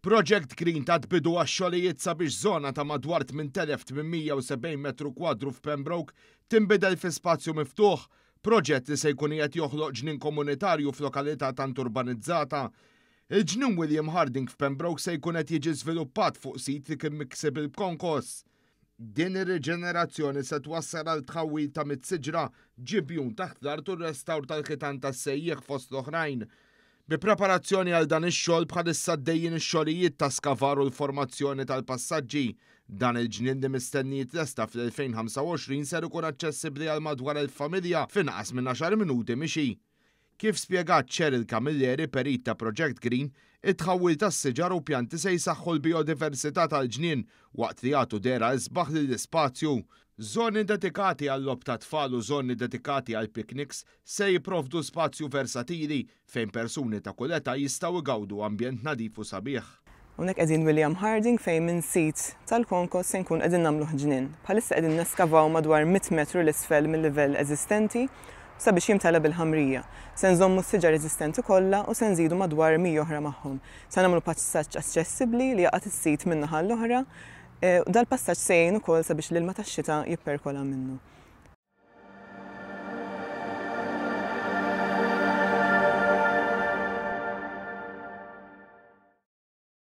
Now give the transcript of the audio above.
Project Green tat bidu għax-xogħlijiet sabiex żona ta' madwar 8,870 metru kwadru f'Pembroke tinbidel fi spazju miftuħ, proġett li se jkun qiegħed joħloq ġnien komunitarju f'lokalità tant urbanizzata. Il-ġnien William Harding f'Pembroke se jkun qed jiġi żviluppat fuq sit li kien miksi bil-konkos. Din ir-riġenerazzjoni se twassal għal tħawwil ta' mit-siġra, ġibjun taħt l-art u r-restawr tal-ħitan tas-sejjieħ fost l-oħrajn. Bi preparazzjoni għal dan ix-xogħol bħalissa għaddejjin ix-xogħlijiet ta' skavar u l-formazzjoni tal-passaġġi. Dan il-ġnien li mistenni jitlesta fl-2025 ser ikun aċċessibbli għal madwar 1,000 familja f'inqas minn għaxar minuti mixi. Kif spjegat Cheryl Camilleri, perit ta' Project Green, it-tħawwil tas-siġar u pjanti se jsaħħu l-bijodiversità tal-ġnien waqt li jagħtu dehra isbaħ lill-ispazju. Żoni dedikati għal-logħob tat-tfal u żoni dedikati għall-picnics se jipprovdu spazju versatili fejn persuni ta' kull età jistgħu jgawdu ambjent nadif u sabiħ. Hawnhekk qegħdin William Harding fejn minn sit tal-konkos se nkun qegħdin nagħmluh ġnien. Bħalissa qegħdin neskavaw madwar 100 metru 'l isfel mil-livell eżistenti sabiex jimtela bil-ħamrija. Se nżommu s-siġar eżistenti kollha u se nżidu madwar 100 oħra magħhom. Se nagħmlu passaġġ aċċessibbli li jaqgħad is-sit minn naħa l-oħra. Dal-passaġġ se jgħin ukoll sabiex l-ilma tax-xita jipperkola minnu.